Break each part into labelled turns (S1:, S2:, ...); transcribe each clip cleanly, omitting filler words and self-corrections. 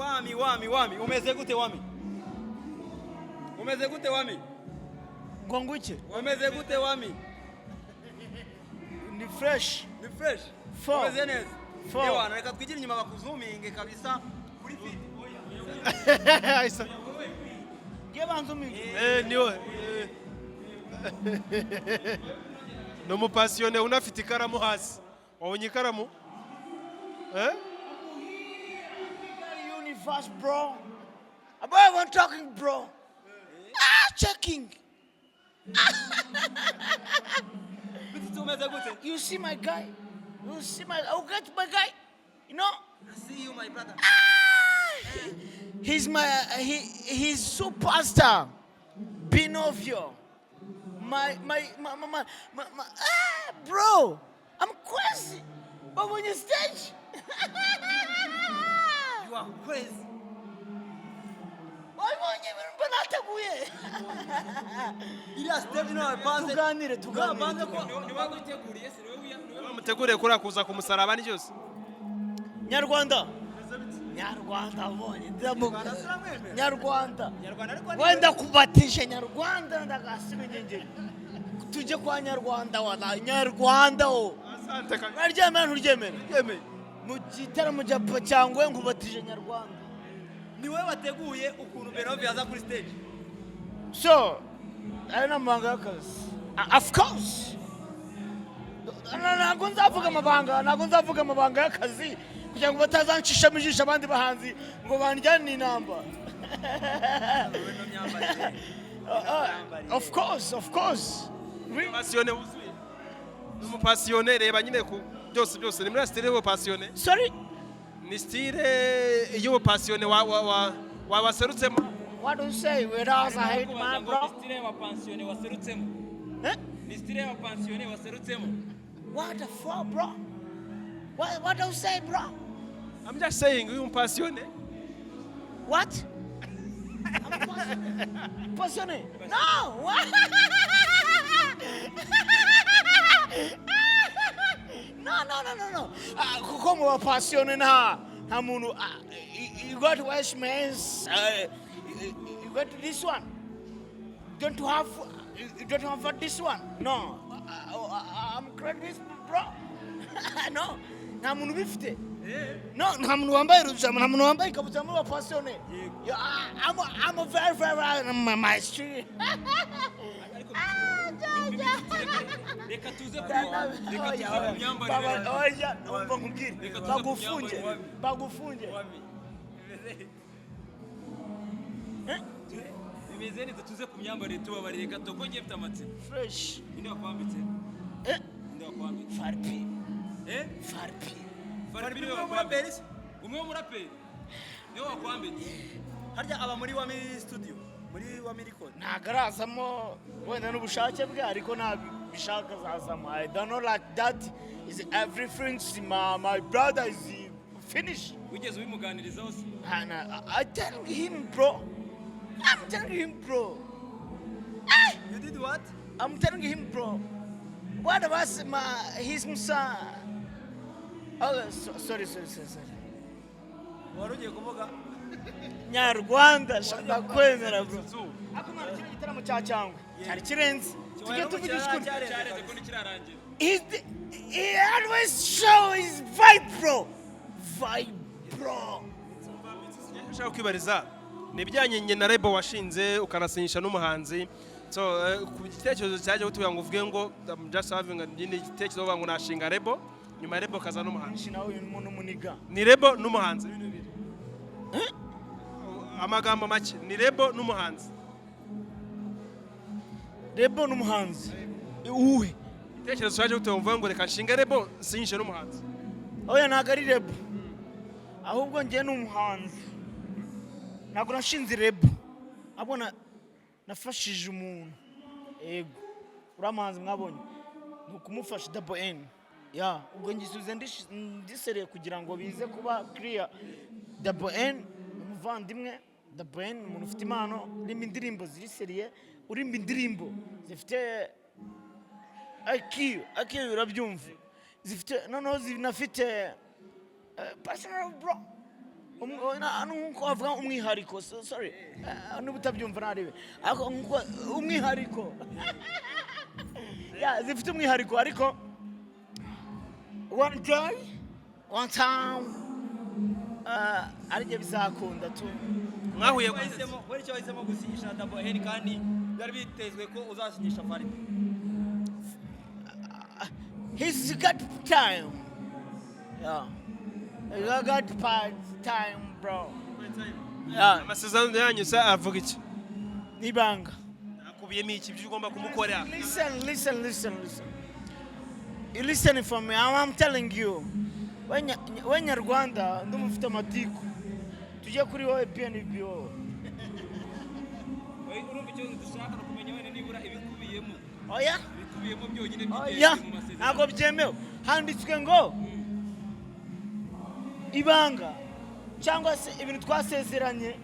S1: Wami, Wami, Wami, umeze gute Wami? Umeze gute Wami?
S2: Ngo nguke?
S1: Umeze gute Wami?
S2: Ni fresh.
S1: Ni fresh.
S2: Four.
S1: Umeze neza.
S2: Four.
S1: Ewana, reka twigire inyuma bakuzuminge kabisa kuri fit. Oya.
S2: Ngiye banza uminge.
S3: Niwe ni umupasiyone unafite ikaramu hasi. Wabonye ikaramu, eh?
S2: Universe, bro. About one talking, bro. Ah, checking.
S1: Bititi, umeze gute?
S2: You see my guy? You see my, oh, get my guy, you know?
S1: I see you, my brother.
S2: He's my he's superstar Binovio, my, ah, bro, I'm crazy, but when you stage
S1: You are crazy.
S2: Wabonye ibintu mba nateguye.
S1: Iriya stage niwe wapanze.
S2: Tuganire, tuganire.
S1: Niwe wapanze ko
S4: Niwe waguteguriye se? Niwe
S3: Bamuteguriye kuriya kuza ku musaraba ni byose.
S2: Nyarwanda, Nyarwanda abonye.
S1: Nyarwanda turamwemera.
S2: Nyarwanda.
S1: Nyarwanda ariko
S2: Wenda kubatisha Nyarwanda, ndagasiba inyenyeri tujye kwa Nyarwanda. Wala Nyarwanda o.
S3: Asante kabisa.
S2: Uraryemera, nturyemera?
S1: Yemeye.
S2: Mu gitaramo cya cyangwa nkubatije Nyarwanda.
S1: Niwe wateguye ukuntu Benovio aza kuri stage.
S2: So ayo ni amabanga y'akazi. Ah, of course. Ntabwo nzavuga amabanga, ntabwo nzavuga amabanga y'akazi kugira ngo batazanshishamo ijisho abandi bahanzi ngo banjyane inamba.
S1: Ino myambarire.
S2: Of course, of course.
S3: Pasiyone wuzuye, ni umupasiyone. Reba nyine ku byose byose ni muri style y'ubupasiyone.
S2: Sorry?
S3: Ni style y'ubupasiyone wa waserutsemo.
S2: What do you say? Whereas I hate
S4: Kubaza
S2: my
S4: ngo
S2: bro.
S4: ni style y'abapansiyone waserutsemo?
S2: Eh?
S4: Ni style y'abapansiyone waserutsemo?
S2: What the fuck, bro? What do you say, bro?
S3: I'm just saying uyu mupasiyone.
S2: What? I'm passionate. Passionate? No! What? No. Ah, kuko mu bapasiyone nta muntu, ah, you got West Mans, you got this one. Don't have you don't have this one. No. I'm crazy, bro. No. Nta muntu ubifite. No, nta muntu wambaye rujama, nta muntu wambaye ikabutura muri bapasiyone. Yeah, I'm a very, very, very, my street.
S4: Ariko
S2: Ah, ja, ja.
S4: reka tuze ku myambarire.
S2: Oya, umva nkubwire.
S4: Reka tuze ku
S2: Bagufunge.
S4: myambarire.
S2: Bagufunge.
S4: Wami.
S2: Eh?
S4: Bimeze neza. Tuze ku myambarire, tubabarire gato ko ngiye mfite amatsiko.
S2: Fresh.
S4: Ninde wakwambitse?
S2: Eh?
S4: Ninde wakwambitse?
S2: Farpi.
S4: Eh?
S2: Farpi.
S4: Farpi niwe
S1: Umwe
S4: wakwambitse?
S1: w'umuraperi se?
S4: Umwe w'umuraperi niwe wakwambitse?
S1: Harya aba muri Wami Studio, muri Wami Record?
S2: Ntabwo arazamo, wenda n'ubushake bwe, ariko ntabishaka azazamo. I don't know, like that is everything. My brother is finished.
S4: Wigeze ubimuganirizaho se?
S2: And I telling him, bro, I'm telling him, bro.
S1: You did what?
S2: I'm telling him, bro. What was my his son? Oh, so, sorry, sorry, sorry, sorry.
S1: Wari ugiye kuvuga.
S2: Nyarwanda, ndakwemera, bro. Ariko mwana, kino gitaramo cya Cyangwe cyari kirenze. Tujye tuvugisha ukuri.
S4: Cyareze ko ntikirarangira.
S2: He always show his vibe, bro. Vibe, bro.
S3: Ushaka kwibariza ni ibijyanye na label washinze ukanasinyisha n'umuhanzi. So ku gitekerezo cyaje kutubwira ngo uvuge ngo I'm just having nyine igitekerezo uvuga ngo nashinga label, nyuma ya label kaza n'umuhanzi.
S2: Nawe uyu muntu muniga.
S3: Ni label n'umuhanzi, ibintu bibiri. Amagambo make, ni label n'umuhanzi.
S2: Label n'umuhanzi. Uwe.
S3: Igitekerezo cyaje kutubwira ngo uvuge ngo reka nshinge label nsinyishe n'umuhanzi.
S2: Oya, ntabwo ari label. Ahubwo njye ni umuhanzi. Ntabwo nashinze label. Ahubwo nafashije umuntu. Ego. Uriya muhanzi mwabonye. Ni ukumufasha, Double N. Ya, ubwo ngisubize ndisereye kugira ngo bize kuba clear. Double N ni umuvandimwe, Double N ni umuntu ufite impano, urimo indirimbo ziri sérieux, urimba indirimbo zifite IQ, IQ urabyumva. Zifite noneho zinafite personal, bro. Nkuko bavuga umwihariko, sorry. Niba utabyumva narebe, ariko nkuko umwihariko, yeah, zifite umwihariko, ariko one day, one time, ari byo bizakunda tu.
S3: Mwahuye?
S1: Wahisemo kubera icyo wahisemo gusinyisha Double N kandi byari bitezwe ko uzasinyisha Farida?
S2: He's got time, yeah, he got part time, bro, yeah.
S3: Amasezerano yanyu se avuga iki?
S2: Nibanga.
S3: Akubiyemo iki, ibyo ugomba kumukorera?
S2: Listen, listen, listen, listen. You listen for me. I'm telling you. We Nyarwanda, ndumva ufite amatiku. Tujye kuri wowe PNB wowe.
S4: Wowe urumva ikibazo dushaka ni ukumenya wenda nibura ibikubiyemo.
S2: Oya?
S4: Ibikubiyemo byonyine
S2: Oya.
S4: by'ingenzi mu masezerano.
S2: Ntabwo byemewe. Handitswe ngo ibanga cyangwa se ibintu twasezeranye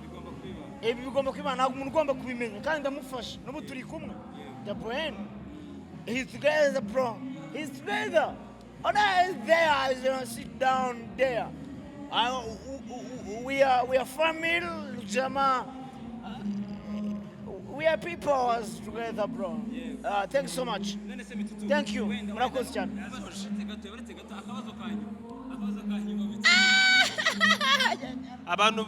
S4: bigomba kubiba.
S2: Ibi bigomba kwibana, ntabwo umuntu ugomba kubimenya, kandi ndamufasha n'ubu turi kumwe. The brain, he's together, bro, he's together. Oh no, he's there. He's gonna sit down there. We are family, jama. We are people as together, bro. Thank you so much.
S4: None se Mitsutsu,
S2: Thank you.
S4: wenda-
S2: Murakoze cyane.
S4: Uretse gato, akabazo ka nyuma Mitsutsu.
S3: Abantu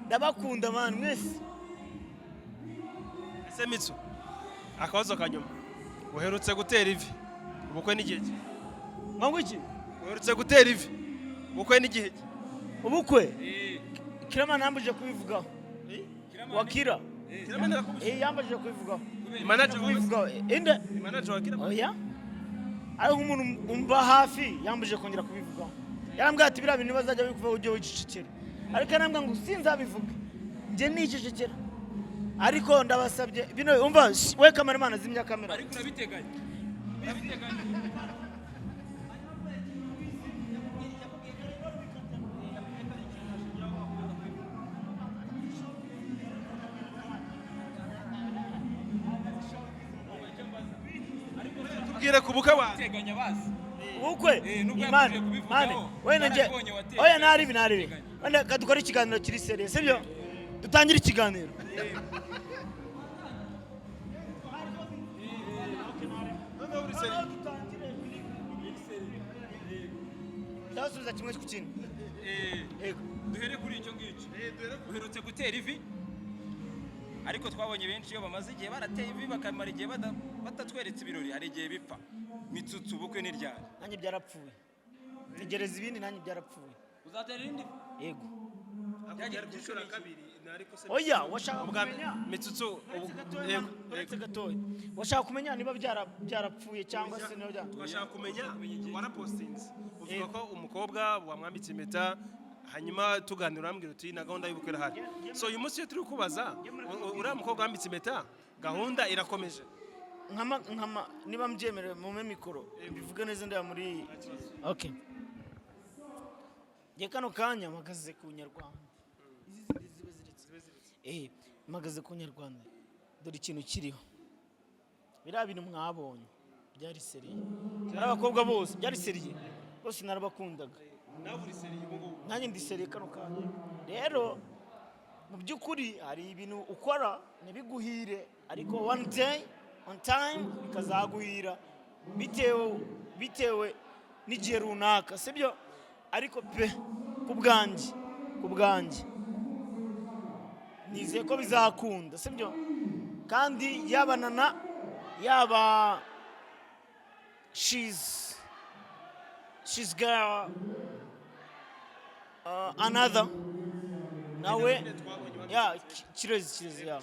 S2: Ndabakunda, man, mwese.
S3: Ese Mitsu, akabazo ka nyuma, uherutse gutera ivi, ubukwe n'igihe ki?
S2: Ngo iki?
S3: Uherutse gutera ivi, ubukwe n'igihe ki?
S2: Ubukwe?
S4: Eh.
S2: Kirama yambujije kubivugaho.
S4: Kiramani-
S2: Wakira.
S3: Kiramani arakubise?
S2: Eh, yambujije kubivugaho.
S3: Manager wawe?
S2: Kubivugaho inde?
S3: Manager wa Kiramani?
S2: Oya, ariko nk'umuntu umva hafi yambujije kongera kubivugaho. Yarambwira ati biriya bintu bazajya bikuvaho ujye wicecekera, ariko yarambwira ngo sinzabivuge, njye nicecekera. Ariko ndabasabye bino, umva we kameramana, zimya kamera.
S4: Ariko urabiteganya, urabiteganya?
S3: Tubwire ku bukwe wawe.
S4: Uteganya bazi.
S2: Ubukwe?
S4: Eh, nubwo
S2: Imana
S4: yakubwiye kubivugaho,
S2: mane wenda njye
S4: narabibonye wateye.
S2: Oya, naribi naribi, wenda kadukore ikiganiro kiri sérieux, sibyo? Dutangire ikiganiro.
S3: Noneho uri sérieux.
S2: Ndabasubiza kimwe ku kindi.
S4: Eh,
S2: Yego.
S4: Duhere kuri icyo ngicyo. Uherutse gutera ivi, ariko twabonye benshi iyo bamaze igihe barateye ivi bakamara igihe batatweretse ibirori, hari igihe bipfa. Mitsutsu, ubukwe ni ryari?
S2: Nanjye byarapfuye, tegereza ibindi, nanjye byarapfuye.
S4: Uzatera irindi?
S2: Yego.
S3: Byari ku nshuro ya kabiri, ariko se
S2: Oya, washaka
S3: Ubwa
S2: kumenya
S3: Mitsutsu
S2: Uretse gatoya,
S3: yego,
S2: uretse gatoya, washaka kumenya niba byarapfuye cyangwa se niba bya
S3: Twashaka kumenya, warapostinze uvuga ko umukobwa wamwambitse impeta, hanyuma tuganira urambwira uti na gahunda y'ubukwe irahari. So uyu munsi iyo turi kubaza, uriya mukobwa wambitse impeta, gahunda irakomeje?
S2: Nkama niba mbyemerewe mumpe mikoro mbivuge neza, ndeba muri okay. Njye kano kanya mpagaze ku Nyarwanda, izi zindi zibe ziretse. Mpagaze ku Nyarwanda, dore ikintu kiriho. Biriya bintu mwabonye byari sérieux, ari abakobwa bose byari sérieux, bose narabakundaga.
S3: Nawe uri sérieux ubu ngubu?
S2: Nanjye ndi sérieux kano kanya. Rero mu by'ukuri hari ibintu ukora ntibiguhire, ariko one day, on time bikazaguhira, bitewe n'igihe runaka, sibyo? Ariko pe, ku bwanjye nizeye ko bizakunda, sibyo? Kandi yaba Nana, yaba she's girl, another nawe ya Kirezi ya,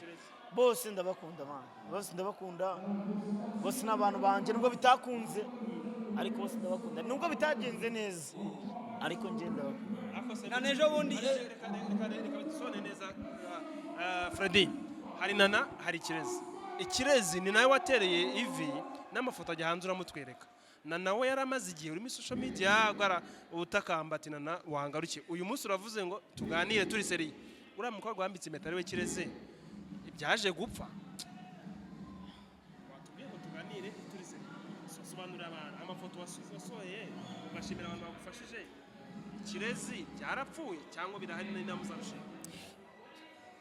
S2: bose ndabakunda, man, bose ndabakunda, bose ni abantu banjye. Nubwo bitakunze, ariko bose ndabakunda, nubwo bitagenze neza, ariko njye ndabakunda.
S1: Na n'ejo bundi.
S3: Reka dusobanure neza. Freddy, hari Nana, hari Kirezi. Ikirezi ni nawe watereye ivi n'amafoto ajya hanze uramutwereka. Nana we yari amaze igihe uri muri social media gwara utakamba ati Nana wangaruke. Uyu munsi uravuze ngo tuganire turi sérieux, uriya mukobwa wambitse impeta ari we Kirezi, byaje gupfa. Watubwiye ngo tuganire turi sérieux. Sobanurira abantu amafoto wasohoye ugashimira abantu bagufashije. Ikirezi byarapfuye cyangwa birahari n'inama uzarushinga?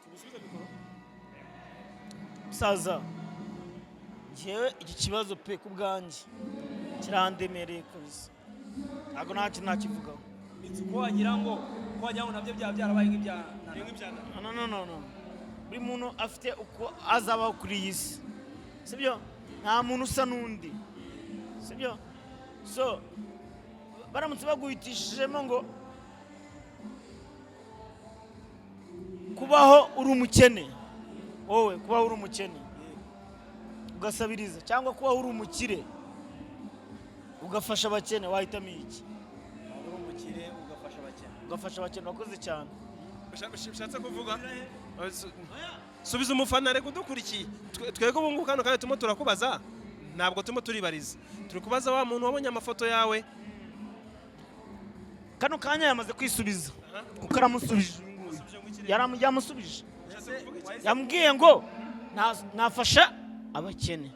S3: Tugusubize mikoro.
S2: Musaza, njyewe iki kibazo pe, ku bwanjye kirandemereye kabisa, ntabwo nta kintu nakivugaho.
S1: Mitsi, ko wagira ngo nabyo byaba byarabaye nk'ibya
S2: No, no, no, no, buri muntu afite uko azabaho kuri iyi si, sibyo? Nta muntu usa n'undi, sibyo? So baramutse baguhitishijemo ngo kubaho uri umukene, wowe kubaho uri umukene ugasabiriza, cyangwa kubaho uri umukire ugafasha abakene, wahitamo iki?
S1: Uri umukire ugafasha abakene.
S2: Ugafasha abakene. Wakoze cyane.
S3: Bishatse kuvuga, subiza umufana reka udukurikiye. Twebwe ubu ngubu kano kanya turimo turakubaza, ntabwo turimo turibariza, turi kubaza wa muntu wabonye amafoto yawe.
S2: Kano kanya yamaze kwisubiza kuko aramusubije uyu nguyu. Yamusubije, yamubwiye ngo nafasha abakene.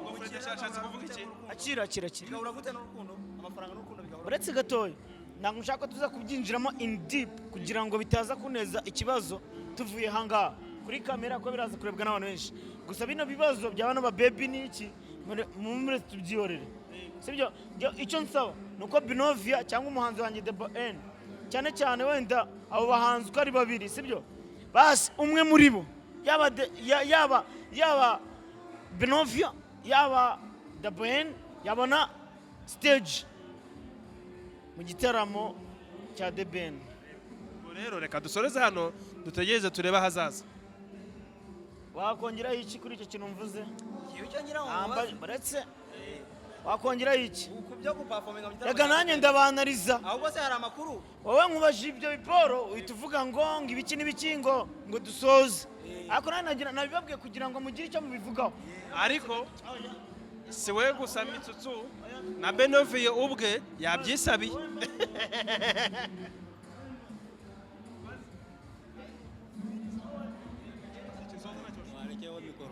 S3: Ubwo Fred yashatse kuvuga iki?
S2: Akira, akira, akira.
S1: Bigahura gute n'urukundo? Amafaranga n'urukundo bigahura?
S2: Uretse gatoya, ntabwo nshaka ko tuza kubyinjiramo in deep kugira ngo bitaza kuneza ikibazo tuvuye ahangaha kuri kamera, ko biraza kurebwa n'abantu benshi. Gusa bino bibazo bya bano ba baby ni iki, mure tubyihorere, sibyo? Njye icyo nsaba ni uko Binovia cyangwa umuhanzi wanjye The N, cyane cyane wenda abo bahanzi uko ari babiri, sibyo? Basi umwe muri bo, yaba yaba Binovia, yaba The N, yabona stage mu gitaramo cya The Ben.
S3: Ubwo rero reka dusoreze hano, dutegereze turebe ahazaza.
S2: Wakongeraho iki kuri icyo kintu mvuze?
S1: Ngewe icyo ngira ngo mubaze,
S2: Uretse, wakongeraho iki?
S1: Ku byo guperforminga mu gitaramo
S2: Reka nanjye ndabanariza.
S1: Ahubwo se hari amakuru?
S2: Wowe nkubajije ibyo biporo, uhita uvuga ngo ibiki n'ibiki, ngo dusoze, ariko nanjye nagira nabibabwiye kugira ngo mugire icyo mubivugaho.
S3: Ariko si we gusa, Mitsutsu, na Benoviye ubwe yabyisabiye.
S1: Mwarekeho mikoro.